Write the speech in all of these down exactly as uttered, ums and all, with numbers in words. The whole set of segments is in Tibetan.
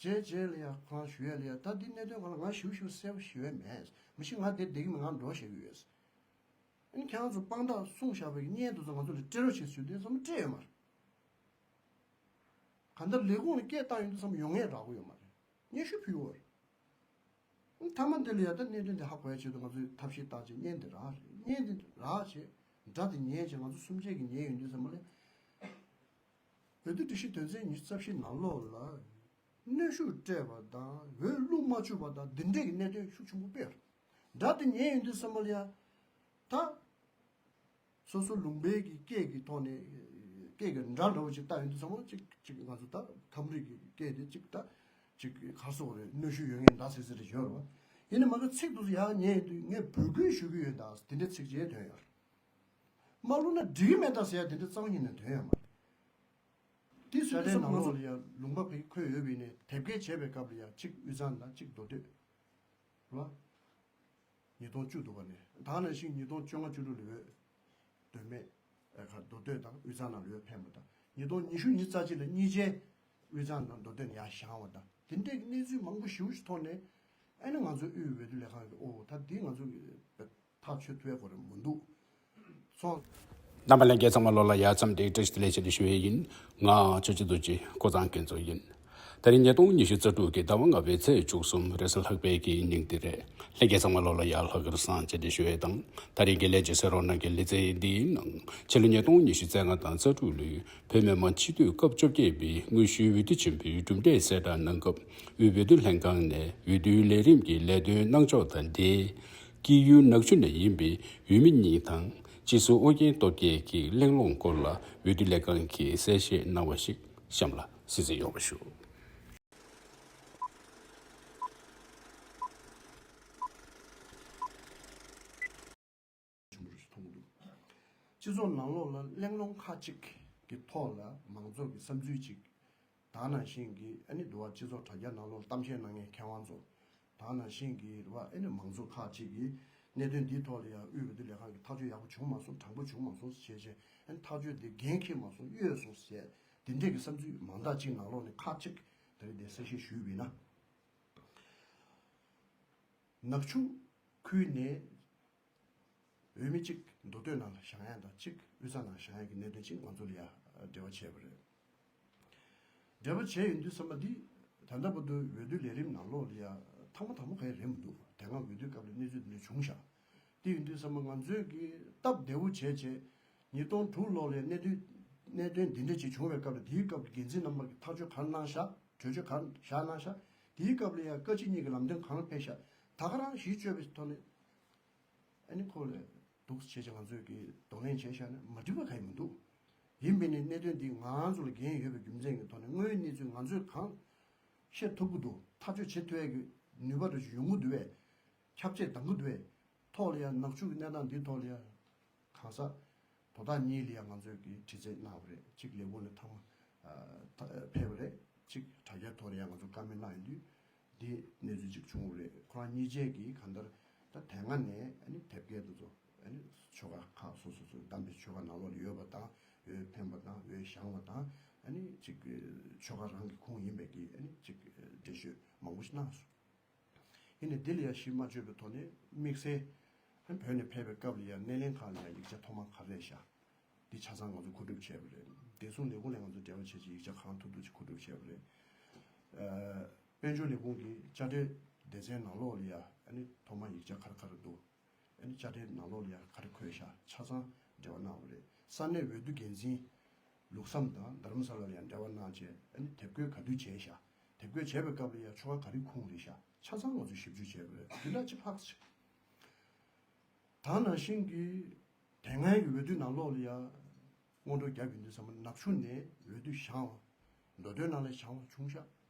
རྗེས་རྗེས་ལ་ཡ་ཁོང་ཞུ་ཡས་ལ་ཡ་ད་འདི་གནད་དོན་གང་ལ་ང་ཞིབ་ཞིབ་གསལ་པོ་ཞུ་ཡས་མེད། མི་ཤི་ང་དེ་བསྡད་ཀྱི་མི་ང་འགྲོ་བཤད་ཀྱི་ཡོད། ཨ་ནི་ཁྱེད་རང་ཚོ་དཔང་རྟགས་གསུངས་བཞག་པའི་བརྙན་དུ་ཚོ་ང་ཚོ་ལ་སྤྲད་རོགས་བྱེད་ཟེར་དུས་ཙམ་སྤྲད་ཡོད་མ་རེད། གང་ལྟར་ལས་ཁུངས་ལ་སྐད་བཏང་ཡོང་དུས་ཙམ་ཡོང་ངེས་རག་གི་ཡོད་མ་རེད། སྙན་ཞུ་ཕུལ་ཡོད་རེད། མཐའ་མ་འདི་ལ་ཡ་ད་གནད་དོན་དེ་ཧ་གོ་ཡ་ཆེད་དུ་ང་ཚོས་ཐབས་ཤེས་བཏང་བྱས་བརྙན་དེ་རག་རེད། བརྙན་དེ་རག་བྱས་སྒྲ་དེ་ཉན་བྱས་ང་ཚོ་གསུམ་ཆ་གིས་ཉན་ཡོང་དུས་ཙམ་པ་ལ། འོས་བསྡུ་སྒྲིག་གཞི་དོན་ཚན་ཉི་ཤུ་རྩ་བཞི་ནང་ལོགས་ལ་གནོན་ཤུགས་སྤྲད་པ་དང་འོས་བླུགས་མ་བཅུག་པ་དང་འདི་འདྲས་ཀྱི་གནད་དོན་ཤུགས་ཆེན་པོ་སྤེལ་རེད། སྒྲ་དེ་ཉན་ཡོང་དུས་ཙམ་པ་ལ་ཡ་ད། སོ་སོ་ལུང་པའི་གི་སྐད་ཀྱི་ཐོག་ནས་སྐད་ཀྱི་སྒྲ་འདྲ་བོ་ཅིག་བཏགས་ཡོང་དུས་ཙམ་པ་ཅིག་ཅིག་ང་ཚོ་ད་ཁམས་རིགས་ཀྱི་སྐད་དེ་ཅིག་ད་ཅིག་ག་རེ་ཟེར་དགོས་རེད། གནོན་ཤུགས་ཡོད་མཁན་འདྲ་སེ་སེ་རེ་ཡོད་རེད་བ། ཡིན་ནའི་མ་གི་ཚིག་དེ་ཚོ་ཡར་ཉན་ཡོང་དུས་ངས་འབོད་སྐུལ་ཞུ་གི་ཡོད་ད་དེ་འདྲའི་ཚིག་ཅིག་ཐོན་ཡོད་རེད། མ་བླུགས་ན་འགྲིག་གི་མེད་ད་ཟེར་ཡ་དེ་འདྲ་རྩ་བ་ཉིད་ནས་ཐོན་ཡོད་མ་རེད། དེ་ཟེར་དུས་ཙམ་པ་ང་ཚོ་ལ་ཡ་ལུང་པ་ཕ་གི་ཁོད་ཡོད་པ་ཡིན་ནའི་དེབ་སྐྱེལ་བྱས་པའི་སྐབས་ལ་ཡ་གཅིག་དབུས་གཙང་དང་གཅིག་མདོ་སྟོད་རེད་བ། ཉིས་སྟོང་བཅུ་འདུག་ག་ནས་ད་ནང་བཞིན་ཉིས་སྟོང་བཅོ་ལྔ་བཅུ་དྲུག་ལོའི་འོས་བསྡུ་མེད་ཨ་ཁ་མདོ་སྟོད་དང་དབུས་གཙང་ནང་ལོས་འཕེན་པ་དང་ཉིས་སྟོང་ཉི་ཤུ་ཉི་ཤུ་རྩ་གཅིག་ལ་གཉིས་ཆའི་དབུས་གཙང་དང་མདོ་སྟོད་ནས་ཡར་བཞེངས་པ་དང་དེ་འདྲའི་གནས་ཚུལ་མང་པོ་ཞེ་པོ་ཞིག་ཐོག་ནས་ཨ་ནི་ང་ཚོ་དབུས་འོས་བསྡུ་ལས་ཁང་གིས་ཨོ་ད་འདི་ང་ཚོ་གི་ཐག་ཆོད་ཐུབ་ཡ་གོ་རེ་མི་འདུག་སོང་། རྣམ་པ་ལྷན་རྒྱས་ཚང་མ་ལོ་ལ་ཡ་ཙམ་དེ་བཀྲ་ཤིས་བདེ་ལེགས་ཞེས་ཏེ་ཞུ་ཡས་ཡིན། ང་ཆོས་ཀྱི་རྡོ་རྗེ་ཀོ་ཚང་མཁན་ཚོ་ཡིན། ད་རིང་ཉིས་སྟོང་ཉི་ཤུ་རྩ་དྲུག་གི་ཟླ་བ་ལྔ་པའི་ཚེས་བཅུ་གསུམ་རེས་གཟའ་ལྷག་པའི་གི་ཉིན་དེ་རེད། ལྷན་རྒྱས་ཚང་མ་ལོ་ལ་ཡ་ལྷག་དཀར་བཟང་ཞེས་ཏེ་ཞུ་ཡས་དང་ད་རིང་གི་ལས་བྱེད་གསན་རོགས་གནང་གི་ལེ་ཚན་འདིའི་ནང་ཕྱི་ལོ་ཉིས་སྟོང་ཉི་ཤུ་རྩ་ལྔ་དང་རྩ་དྲུག་ལོའི་བོད་མི་མང་སྤྱི་འཐུས་སྐབས་བཅོ་བརྒྱད་པའི་དངོས་གཞིའི་འོས་བསྡུ་ཆེན་པོའི་གྲུབ་འབྲས་གསལ་བསྒྲགས་གནང་སྐབས་དབུས་འོས་བསྡུ་ལྷན་ཁང་ནས་འོས་བསྡུའི་ལས་རིམ་གྱི་ལས་དོན་གནང་ཕྱོགས་དང་འབྲེལ། དཀྱིལ་ཡུལ་ནག་ཆུ་ནས་ཡིན་པའི་འོས་མི་གཉིས་དང་སྤྱི་ཟུར་ཨོ་རྒྱན་སྟོབས་རྒྱལ་གྱི་གླེང་སློང་སྐོར་ལ་འོས་བསྡུ་ལས་ཁང་གིས་གསལ་བཤད་གནང་བ་ཞིག་གཤམ་ལ་གསན་གཟིགས་ཡོང་བ་ཞུ། ཆེན་པོ་རུ་མཐོང་གི་འདུག་སྤྱི་ཚོགས་ནང་ལོགས་ལ་གླེང་སློང་ཁག་ཅིག་གི་ཐོག་ལ་མང་ཚོགས་ཀྱི་བསམ་ཚུལ་ཅིག་ད་ནང་བཞིན་གྱི་ཨ་ནི་འདུག་བ་སྤྱི་ཚོགས་དྲ་རྒྱ་ནང་ལོགས་གཏམ་བཤད་གནང་མཁན་མཁས་དབང་ཚོ་ད་ནང་བཞིན་གྱི་རེད་བ་ཨ་ནི་མང་ཚོགས་ཁག་ཅིག་གིས་གནད་དོན་འདིའི་ཐོག་ལ་ཡང་དབུས་འོས་བསྡུ་ལས་ཁང་གིས་ཐག་གཅོད་ཡག་པོ་བྱུང་མ་སོང་དྲང་པོ་བྱུང་མ་སོང་ཞེས་བྱས་ཨ་ནི་ཐག་གཅོད་འདི་འགན་འཁྱེར་མ་སོང་གཡོལ་སོང་ཞེས་འདི་འདྲས་ཀྱི་བསམ་ཚུལ་མང་དག་ཅིག་ནང་ལོགས་ནས་ཁག་ཅིག་ད་རེས་འདིར་གསལ་བཤད་ཞུས་པ་ཡིན་ན། ནག་ཆུ་ཁུལ་ནས་འོས་མི་གཅིག་མདོ་སྟོད་ནང་ལ་བཞེངས་ཡ་དང་གཅིག་དབུས་གཙང་ནང་བཞེངས་ཡ་གི་གནད་དོན་གཅིག་ང་ཚོ་ལ་ཡ་འབྲེལ་བ་བྱས་པ་རེད། འབྲེལ་བ་བྱས་ཡོང་དུས་ཙམ་པ་འདི་ད་ལྟ་བར་དུ་འོས་བསྡུ་ལས་རིམ་ནང་ལོགས་ལ་ཡ་ཐེངས་མ་དང་པོ་ག་ཡ་རེད་མི་འདུག་དེ་སྔ་འོས་བསྡུའི་སྐབས་ལ་གནས་ཚུལ་འདི་འདྲ་བྱུང་ཤག་དེ་ཡིན་དུས་ཙམ་པ་ང་ཚོས་ཀྱི་སྟབས་བདེ་བོ་བྱས་བྱས་ཉིས་སྟོང་དྲུག་ལོ་ལ་གནད་དོན་གནད་དོན་འདི་འདྲ་ཅིག་བྱུང་བའི་སྐབས་ལ་དེའི་སྐབས་ཀྱི་འགན་འཛིན་རྣམ་པ་གིས་ཐག་གཅོད་ག་རེ་གནང་ཤག་གྲོས་ཆོད་ག་རེ་བཞག་གནང་ཤག་དེའི་སྐབས་ལ་ཡང་བཀའ་སྤྱི་གཉིས་ཀྱི་ལམ་སྟོན་གང་ལ་ཕེབས་ཤག་ད་ག་རང་གཞི་བཅོལ་བའི་ཐོག་ནས་ཨ་ནི་ཁོ་ལ་འདུག་བྱས་ཀྱི་ང་ཚོས་ཀྱི་གདོང་ལེན་བྱས་ཤག་ན་མ་འགྲིག་པ་གང་ཡང་མི་འདུག་ཡིན་པས་ནི་གནད་དོན་འདི་ང་ཚོ་ལ་འགན་ཡོད་པའི་རྒྱུ་མཚན་གྱི་ཐོག་ནས་དངོས་ཡོད་གནས་ཚུལ་ང་ཚོས་གང་ཤེས་ཐུབ་ཀྱི་འདུག་ཐག་གཅོད་བྱེད་ཐུབ་ཡས་ཀྱི་ནུས་པ་འདྲ་ཞིག་ཡོང་གི་འདུག་བས། ཁྱབ་ཆེ་དང་གི་འདུག་བས། ཐོག་ལ་ཡང་ནག་ཆུ་གི་གནས་སྟངས་འདིའི་ཐོག་ལ་ཡང་གང་ཟག་དོ་བདག་གཉིས་ལ་ཡང་ང་ཚོས་ཀྱི་དྲི་རྩད་གནང་བ་རེད། གཅིག་ལས་ཁུངས་ནས་ཐག་མ་ཨ་ཐ་ཕེབས་པ་རེད། གཅིག་དྲ་རྒྱའི་ཐོག་ལ་ཡང་ང་ཚོ་བཀའ་མོལ་གནང་ཡོང་དུས་འདི་གནས་ཚུལ་གཅིག་བྱུང་བ་རེད། ཁོ་རང་གཉིས་ཆས་ཀྱིས་གང་ལྟར་ད་དེ་སྔ་ནས་ཨ་ནི་དེབ་སྐྱེལ་དེ་ཚོ་ཨ་ནི་ཆོལ་ཁ་ཁག་སོ་སོ་སོ་བདམས་པའི་ཆོལ་ཁ་ནང་ལོགས་ལ་ཡོད་པ་དང་འོས་འཕེན་པ་དང་འོས་བཞེངས་པ་དང་ཨ་ནི་གཅིག་ཆོལ་ཁ་རང་གི་ཁོངས་ཡིན་པའི་གི་ཨ་ནི་གཅིག་འགྲེལ་བརྗོད་མང་པོ་ཞིག་གནང་སོང་། ཡིན་ནའི་འདི་ལ་ཡང་གཞི་མ་བཅོལ་བའི་ཐོག་ནས་དམིགས་བསལ་བོད་ནས་ཕེབས་པའི་སྐབས་ལ་ཡང་སྣེ་ལེན་ཁང་ལ་ཡང་ཡིག་ཆ་ཐོག་མ་ག་རེ་རེད་ཤག་འདི་ཆ་ཚང་ང་ཚོ་མཁོ་སྒྲུབ་བྱས་པ་རེད། བདེ་སྲུང་ལས་ཁུངས་ལ་ང་ཚོ་འབྲེལ་བ་བྱས་བྱས་ཡིག་ཆ་གང་ཐུབ་ཐུབ་ཅིག་མཁོ་སྒྲུབ་བྱས་པ་རེད། ཨ་དཔལ་འབྱོར་ལས་ཁུངས་ཀྱི་དཔྱ་ཁྲལ་སྡེ་ཚན་ནང་ལོགས་ལ་ཡང་ཨ་ནི་ཐོག་མ་ཡིག་ཆ་ག་རེ་ག་རེ་འདུག་ཨ་ནི་དཔྱ་ཁྲལ་ནང་ལོགས་ལ་ཡང་ག་རེ་འཁོད་ཤག་ཆ་ཚང་འབྲེལ་བ་གནང་བ་རེད། ས་གནས་འོས་བསྡུ་འགན་འཛིན་ལུགས་བསམ་དང་རྡ་རམ་ས་ལ་ལ་ཡང་འབྲེལ་བ་གནང་བྱས་ཨ་ནི་དེབ་འགོད་ག་དུས་བྱས་ཤག་དེབ་འགོད་བྱས་པའི་སྐབས་ལ་ཡང་ཆོལ་ཁ་ག་རེ་ཁོངས་རེད་ཤག་ཆ་ཚང་ང་ཚོས་ཞིབ་འཇུག་བྱས་པ་རེད། འདི་འདྲ་ཅིག་ཕག་ཅིག་ད་ནང་བཞིན་གྱི་དེ་སྔའི་གི་འོས་བསྡུ་ནང་ལོགས་ལ་ཡང་སྔོན་འགྲོ་རྒྱབ་ཡོང་དུས་ཙམ་པ་ནག་ཆུ་ནས་འོས་བསྡུ་བཞེངས་པ། མདོ་སྟོད་ནང་ལ་བཞེངས་པ་བྱུང་ཤག་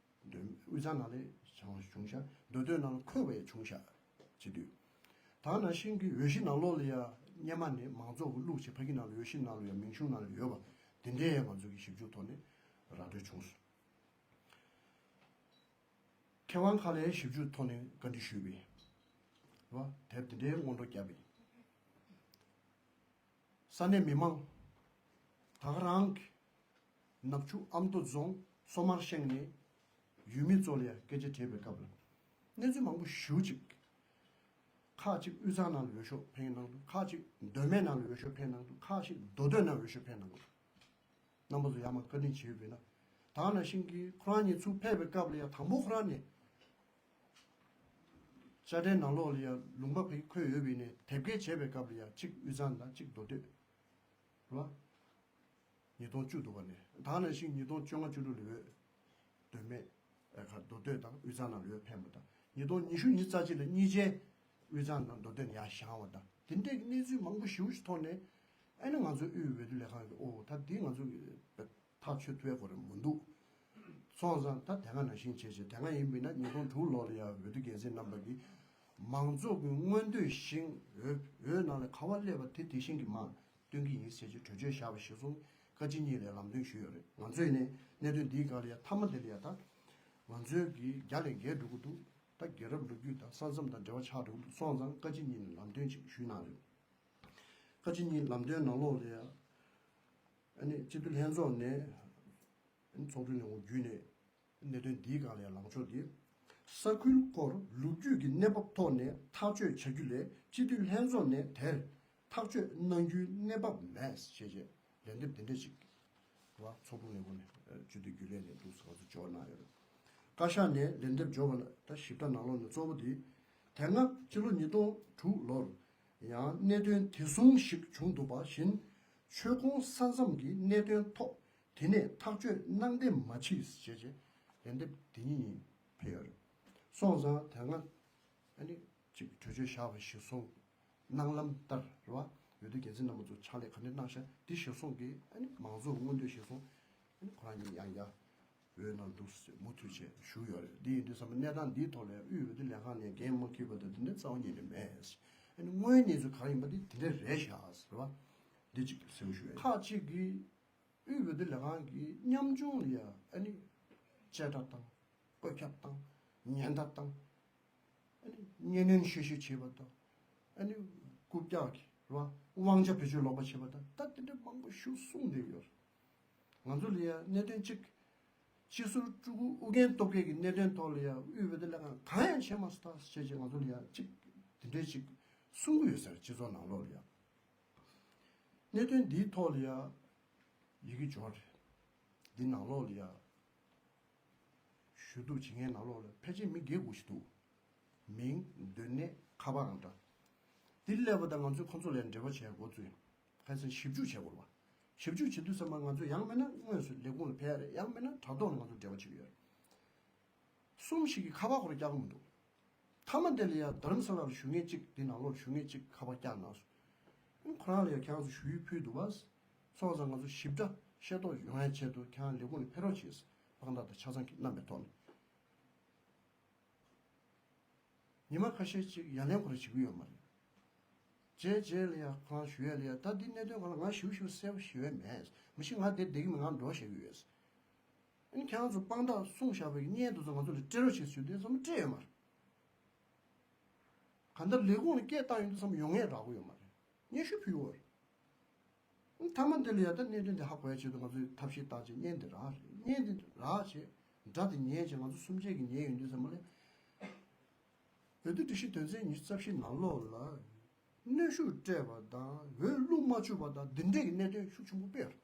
དབུས་གཙང་ནང་ལ་བཞེངས་པ་བྱུང་ཤག་མདོ་སྟོད་ནང་ལ་འཁོད་པ་ཡང་བྱུང་ཤག་བྱེད་དུས། ད་ནང་བཞིན་གྱི་འོས་གཞི་ནང་ལོགས་ལ་ཡང་སྔོན་མ་ནས་མང་ཚོགས་ཀྱི་བླུགས་བྱས་ཕ་གི་ནང་ལ་འོས་གཞི་ནང་ལ་ཡང་མིང་གཞུང་ནང་ལ་ཡོད་པ་དེ་འདྲའི་ཡང་ང་ཚོ་གི་ཞིབ་འཇུག་ཐོག་ནས་ར་སྤྲོད་བྱུང་སོང་། མཁས་དབང་ཁག་ལ་ཞིབ་འཇུག་ཐོག་ནས་བཀའ་འདྲི་ཞུས་པས། རེད་བ། དེབ་དེ་འདྲའི་སྔོན་འགྲོ་བརྒྱབ་པས། ས་གནས་མི་མང་ད་ག་རང་གི་ནག་ཆུ་ཨ་མདོ་རྫོང་སོ་མར་ཤང་ནས་ ཡུལ་མི་ཚོ་ལ་ཡང་སྐད་ཆ་དྲིས་པའི་སྐབས་ལ། གནས་ཚུལ་མང་པོ་ཞེ་པོ་ཅིག་ཁག་ཅིག་དབུས་གཙང་ནང་ལ་འོས་ཤོག་འཕེན་གནང་འདུག་ཁག་ཅིག་མདོ་སྨད་ནང་ལ་འོས་ཤོག་འཕེན་གནང་འདུག་ཁག་ཅིག་མདོ་སྟོད་ནང་ལ་འོས་ཤོག་འཕེན་གནང་འདུག་རྣམ་པ་ཚོ་ཡར་མར་བཀའ་འདྲི་བྱས་ཡོད་པས་ན། ད་ག་ནང་བཞིན་གྱི་ཁོ་རང་གཉིས་ཚུར་ཕེབས་པའི་སྐབས་ལ་ཡང་དང་པོ་ཁོ་རང་ནས། དཔྱ་ཁྲལ་ནང་ལོགས་ལ་ཡང་ལུང་པ་ཕ་གི་འཁོད་ཡོད་པས་ནས་དེབ་སྐྱེལ་བྱས་པའི་སྐབས་ལ་ཡང་གཅིག་དབུས་གཙང་དང་གཅིག་མདོ་སྟོད། རེད་བ། ཉིས་སྟོང་བཅུ་དྲུག་པ་ནས་ད་ག་ནང་བཞིན་ཉིས་སྟོང་བཅོ་ལྔ་བཅུ་དྲུག་ལ་འོས། མདོ་སྨད། ཨ་ཁ་མདོ་སྟོད་དང་དབུས་གཙང་ནང་ལ་འོས་འཕེན་པ་དང་ཉིས་སྟོང་ཉི་ཤུ་ཉི་ཤུ་རྩ་གཅིག་ལ་གཉིས་ཆའི་དབུས་གཙང་དང་མདོ་སྟོད་ནས་ཡར་བཞེངས་པ་དང་དེ་འདྲའི་གནས་ཚུལ་མང་པོ་ཞེ་པོ་ཞིག་ཐོག་ནས་ཨ་ནི་ང་ཚོའི་དབུས་འོས་བསྡུ་ལས་ཁང་གིས་ཨོ་ད་འདི་ང་ཚོ་གི་ཐག་ཆོད་ཐུབ་ཡ་གོ་རེ་མི་འདུག་སོང་ཙང་ད་དེ་སྔ་ནང་བཞིན་བྱས་བྱས་དེ་སྔ་ཡིན་པས་ན་ཉིས་སྟོང་དྲུག་ལོ་ལ་ཡང་འོས་བསྡུ་འགན་འཛིན་རྣམ་པ་གིས་མང་ཚོགས་ཀྱི་མངོན་འདོད་བཞིན་འོས་འོས་ནང་ལ་ག་པར་སླེབས་པ་དེ་དེ་བཞིན་གྱི་མར་སྟོན་གྱི་ཡིན་ཟེར་གྱི་གྲོས་ཆོད་བཞག་པ་གཞིར་བཟུང་བཀའ་སྤྱི་གཉིས་ལ་ལམ་སྟོན་ཞུས་ཡོད་རེད། ང་ཚོས་ནས་གནད་དོན་འདིའི་སྒང་ལ་ཡང་མཐའ་མ་དེ་ལ་ཡང་ད་ང་ཚོའི་གི་རྒྱ་ལས་འགལ་འགྲོ་གི་འདུག་ད་རྒྱལ་རབས་ལོ་རྒྱུས་དང་ས་མཚམས་དང་འབྲེལ་བ་ཆགས་འགྲོ་གི་འདུག་སོང་ཙང་བཀའ་སྤྱི་གཉིས་ནས་ལམ་སྟོན་ཅིག་ཞུས་གནང་རེད། བཀའ་སྤྱི་གཉིས་ལམ་སྟོན་ནང་ལོགས་ལ་ཡང་ཨ་ནི་སྤྱི་འཐུས་ལྷན་ཚོགས་ནས་ཨ་ནི་ཚོགས་དྲུང་ལས་ཁུངས་བརྒྱུད་ནས། གནད་དོན་འདིའི་སྒང་ལ་ཡང་ལངས་ཕྱོགས་འདི། ས་ཁུལ་སྐོར་ལོ་རྒྱུས་ཀྱི་གནས་བབ་ཐོག་ནས་ཐག་གཅོད་བྱ་རྒྱུ་ལས་སྤྱི་འཐུས་ལྷན་ཚོགས་ནས་དེར་ཐག་གཅོད་གནང་རྒྱུའི་གནས་བབ་མེད་ཞེས་བྱས་ལན་འདེབས་འདི་འདྲ་ཞིག་ར་ཚོགས་དྲུང་ལས་ཁུངས་ནས་སྤྱི་འཐུས་རྒྱུན་ལས་ནས་འདུག་སེ་ང་ཚོ་འབྱོར་གནང་ཡོད་རེད། བཀའ་ཤག་ནས་ལན་འདེབས་འབྱོར་བ་ལ་ད་ཞིབ་ཕྲ་ནང་ལོགས་ནས་གཙོ་བོ་འདི། དེ་སྔ་ཕྱི་ལོ་ཉིས་སྟོང་དྲུག་ལོར་ཡང་གནད་དོན་དེ་བཟུང་ཞིག་བྱུང་འདུག་པ་བཞིན་ཆོལ་ཁོངས་ས་མཚམས་ཀྱི་གནད་དོན་ཐོག་དེ་ནས་ཐག་གཅོད་གནང་བདེ་མ་མཆིས་ཞེས་བྱས་ལན་འདེབས་དེ་ཉིད་ཡིན་ཕེབས་ཡོད་རེད། སོང་ཙང་དེ་སྔ་ཨ་ནི་གཅིག་གྲོས་ཆོད་བཞག་པ་གཞིར་བཟུང་གནང་ལམ་ལྟར་རེད་བ། འོས་བསྡུ་འགན་འཛིན་རྣམ་པ་ཚོ་ཕྱག་ལས་ག་འདྲ་གནང་ཤག་དེ་གཞིར་བཟུང་གིས་ཨ་ནི་མང་ཚོགས་མངོན་འདོད་གཞིར་བཟུང་ཨ་ནི་ཁོ་རང་གཉིས་ཡང་ཡང་འོས་གནང་འདུག་ཟེར་མུ་མཐུད་བྱས་ཞུ་ཡོད་རེད། འདི་ཡིན་དུས་ཙམ་པ་གནས་སྟངས་འདིའི་ཐོག་ལ་དབུས་འོས་བསྡུ་ལས་ཁང་ནས་འགན་མ་འཁུར་བ་དང་དེ་འདྲ་རྩ་བ་ཉིད་ནས་མེད། ཨ་ནི་དངོས་ཡོད་གནས་ཚུལ་ག་རེ་ཡིན་པ་དེ་དེ་འདྲ་རེད་ཤག་ཟེར་བ། འདི་གཅིག་གསལ་པོ་ཞུ་ཡ་ཡིན། ཁག་ཅིག་གིས་དབུས་འོས་བསྡུ་ལས་ཁང་གི་ཉམ་ཆུང་ལ་ཡ་ཨ་ནི་བཅད་ཁྲ་བཏང་། བཀོད་ཁྱབ་བཏང་། ཉེན་བརྡ་བཏང་། ཨ་ནི་གཉེན་གནོན་ཤུགས་ཆེ་བྱེད་པ་དང་། ཨ་ནི་རྐུབ་བཀྱག་གི་རེད་བ། དབང་ཆ་བེད་སྤྱོད་ལོག་པ་བྱེད་པ་དང་ད་དེ་འདྲ་མང་པོ་ཞིག་གསུངས་བསྡད་ཡོད་རེད། ང་ཚོ་ལ་ཡ་གནད་དོན་གཅིག་སྤྱི་ཟུར་སྤྲུལ་སྐུ་ཨུ་རྒྱན་སྟོབས་རྒྱལ་གྱི་གནད་དོན་ཐོག་ལ་ཡ་དབུས་འོས་བསྡུ་ལས་ཁང་གང་ཡང་བྱས་མ་སོང་ད་ཟེར་བྱས་ང་ཚོ་ལ་ཡ་གཅིག་དེ་འདྲའི་ཅིག་གསུང་གི་ཡོད་ཟེར། སྤྱི་ཚོགས་ནང་ལོགས་ལ་ཡ་གནད་དོན་འདིའི་ཐོག་ལ་ཡ་ཡི་གེ་འབྱོར་རེད། འདི་ནང་ལོགས་ལ་ཡ་ཞུ་གཏུག་བྱེད་མཁན་ནང་ལོགས་ལ་ཕལ་ཆེར་མི་བརྒྱད་དགུ་ཞིག་འདུག་མིང་། སྡོད་གནས། ཁ་པར་ཨང་གྲངས། འདི་སླེབས་པ་དང་ང་ཚོས་ཁོ་ཚོ་ལ་འབྲེལ་བ་བྱས་འགོ་བཙུགས། ཁ་སང་ཞིབ་འཇུག་བྱེད་དགོས་རེད་བ། ཞིབ་འཇུག་བྱེད་དུས་ཙམ་པ་ང་ཚོ་ཡང་མིན་ན་དངོས་སུ་ལས་ཁུངས་ལ་ཕེབས་ཡ་རེད། ཡང་མིན་ན་དྲ་ཐོག་ནས་ང་ཚོ་འབྲེལ་བ་བྱེད་ཀྱི་ཡོད་རེད། གསུམ་ཞིག་གིས་ཁ་པར་ཁོ་རང་བཀྱག་གི་མི་འདུག་མཐའ་མ་དེ་ལ་ཡ་དྷ་རམ་ས་ལ་ལ་བཞུགས་མཁན་གཅིག་དེ་ནང་ལོགས་ལ་བཞུགས་མཁན་གཅིག་ཁ་པར་བཀྱག་གནང་སོང་། ཁོ་རང་ལ་ཡ་ཁྱེད་རང་ཚོ་ཞུ་ཡིག་ཕུལ་འདུག་བ། སོང་ཙང་ང་ཚོ་ཞིབ་ཕྲ་ཤེས་རྟོགས་ཡོང་ཡ་ཆེད་དུ་ཁྱེད་རང་ལས་ཁུངས་ལ་ཕེབས་རོགས་བྱེད། དཔང་རྟགས་དང་ཆ་ཚང་གི་རྣམ་པའི་ཐོག་ནས། ཉི་མ་ཁ་ཤས་ཅིག་ཡ་ལན་ཁོ་རང་བྱེད་ཀྱི་ཡོད་མ་རེད། རྗེས་རྗེས་ལ་ཡ་ཁོ་རང་ཞུ་ཡ་ལ་ཡ་ད་འདི་གནད་དོན་སྒང་ལ་ང་ཞིབ་ཞིབ་གསལ་པོ་ཞུ་ཡ་མེད། མ་གཞི་ང་དེ་བསྡད་ཀྱི་མེད། ང་འགྲོ་བཤད་ཀྱི་ཡོད། ཨ་ནི་ཁྱེད་རང་ཚོ་དཔང་རྟགས་གསུངས་བཞག་པའི་བརྙན་དེ་ཚོ་ང་ཚོ་ལ་སྤྲད་རོགས་བྱེད་ཟེར་དུས་ཙམ་སྤྲད་ཡོད་མ་རེད། གང་ལྟར་ལས་ཁུངས་ལ་སྐད་བཏང་ཡོང་དུས་ཙམ་ཡོང་ཡས་རག་གི་ཡོད་མ་རེད། སྙན་ཞུ་ཕུལ་ཡོད་རེད། མཐའ་མ་འདི་ལ་ཡ་ད་གནད་དོན་འདི་ཧ་གོ་ཡ་ཆེད་དུ་ང་ཚོས་ཐབས་ཤེས་བཏང་བྱས་བརྙན་འདི་རག་རེད། བརྙན་འདི་རག་བྱས་སྒྲ་འདི་ཉན་བྱས་ང་ཚོ་གསུམ་ཆའི་གི་ཉན་ཡོང་དུས་ཙམ་པ་ལ། འོས་བསྡུ་སྒྲིག་གཞི་དོན་ཚན་ཉི་ཤུ་རྩ་བཞི་ནང་ལོགས་ལ་གནོན་ཤུགས་སྤྲད་པ་དང་འོས་བླུགས་མ་བཅུག་པ་དང་འདི་འདྲས་ཀྱི་གནད་དོན་ཤུགས་ཆེན་པོ་སྤེལ་བ་རེད།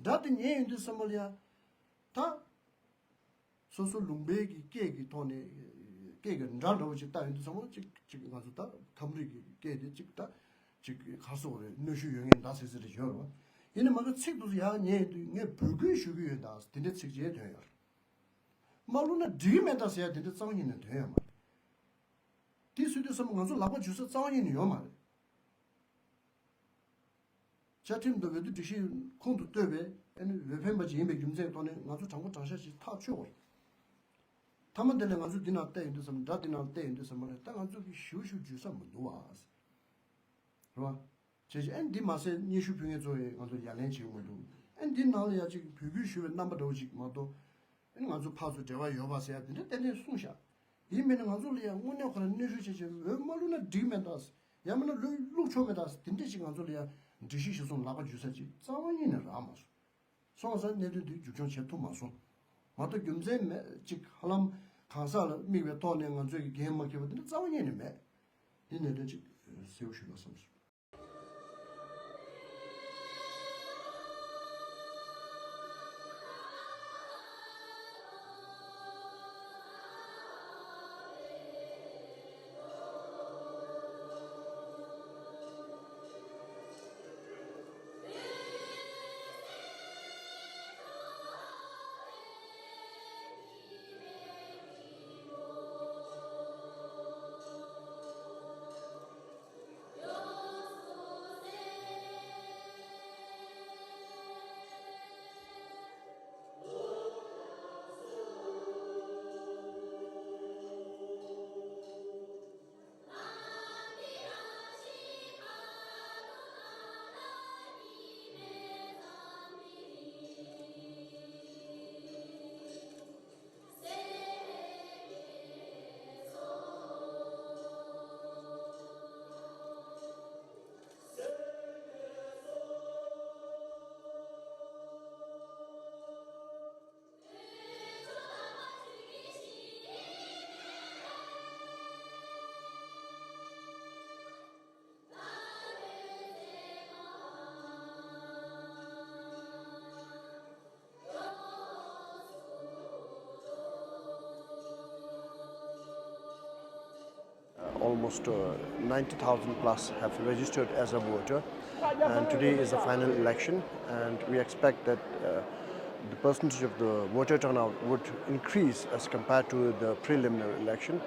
སྒྲ་འདི་ཉན་ཡོང་དུས་ཙམ་པ་ལ་ཡ་ད། སོ་སོ་ལུང་པའི་གི་སྐད་ཀྱི་ཐོག་ནས་སྐད་ཀྱི་སྒྲ་འདྲ་བོ་ཅིག་བཏགས་ཡོང་དུས་ཙམ་པ་ཅིག་ཅིག་ང་ཚོ་ད་ཁམས་རིགས་ཀྱི་སྐད་དེ་ཅིག་ད་ཅིག་ག་རེ་ཟེར་དགོས་རེད། གནོན་ཤུགས་ཡོད་མཁན་འདྲ་ཟེར་ཟེར་རེ་ཡོད་རེད་བ། ཡིན་ནའི་མ་གི་ཚིག་དེ་ཚོ་ཡར་ཉན་ཡོང་དུས་ངས་འབོད་སྐུལ་ཞུ་གི་ཡོད་ད་དེ་འདྲའི་ཚིག་ཅིག་ཐོན་ཡོད་རེད། མ་བླུགས་ན་འགྲིག་གི་མེད་ད་ཟེར་ཡ་དེ་འདྲ་རྩ་བ་ཉིད་ནས་ཐོན་ཡོད་མ་རེད། དེ་ཟེར་དུས་ཙམ་པ་ང་ཚོ་ལག་པ་འཇུ་ས་རྩ་བ་ཉིད་ནས་ཡོད་མ་རེད། བཅའ་ཁྲིམས་དང་འོས་བསྡུ་སྒྲིག་གཞི་ཁོང་དུ་གཏོགས་པའི་ཨ་ནི་འོས་འཕེན་པ་ཅིག་ཡིན་པའི་རྒྱུ་མཚན་ཐོག་ནས་ང་ཚོ་དྲང་པོ་དྲང་བཞག་ཅིག་ཐག་ཆོད་པ་རེད། མཐའ་མ་དེ་ལ་ང་ཚོ་འདི་ནང་བལྟས་ཡོང་དུས་ཙམ་སྒྲ་འདི་ནང་བལྟས་ཡོང་དུས་ཙམ་པ་ལ་ད་ང་ཚོ་གི་ཞུ་ཞུ་འཇུ་ས་མི་འདུག་བ། རེད་བ། བྱས་ཙང་ཨ་ནི་འདི་མ་ཟད་སྙན་ཞུ་ཕུལ་མཁན་ཚོ་ཡིས་ང་ཚོ་ཡ་ལན་བྱེད་ཀྱི་མི་འདུག་ཨ་ནི་འདི་ནང་ལ་ཡ་ཅིག་འབོད་སྐུལ་ཞུ་བའི་རྣམ་པ་འདྲ་བོ་ཅིག་མ་གཏོགས། ཨ་ནི་ང་ཚོ་ཕར་ཚུར་འབྲེལ་བ་ཡོད་པ་ཟེར་ཡ་དེ་འདྲ་ཏན་ཏན་གསུངས་ཤག་ཡིན་མིན་ན་ང་ཚོ་ལ་ཡང་དངོས་གནས་ཁོ་རང་གནོན་ཤུགས་ཆེ་ཆེ་འོས་མ་བླུགས་ན་འགྲིག་མེད་ད། ཡང་མིན་ན་བླུགས་བླུགས་ཆོག་མེད་ད། དེ་འདྲ་ཞིག་ང་ཚོ་ལ་ཡང་སྒྲིག་གཞི་གཞིར་བཟུང་ལག་པ་འཇུ་ས་ཅིག་རྩ་བ་ཉིད་ནས་རག་མ་སོང་། སོང་ཙང་གནད་དོན་འདི་མཇུག་སྐྱོང་བྱེད་ཐུབ་མ་སོང་། མ་གཏོགས་རྒྱུ་མཚན་མེད་ཅིག་ཧ་ལམ་གང་ཟག་ལ་དམིགས་པའི་ཐོག་ནས་ང་ཚོས་ཀྱི་འགན་མ་འཁྱེར་བ་དེ་ནི་རྩ་བ་ཉིད་ནས་མེད། འདི་ནས་དོན་ཅིག་གསལ་པོ་ཞུ་ན་བསམ་སོང་། Uh, almost uh, ninety thousand plus have registered as a voter, and today is the final election, and we expect that uh, the percentage of the voter turnout would increase as compared to the preliminary election.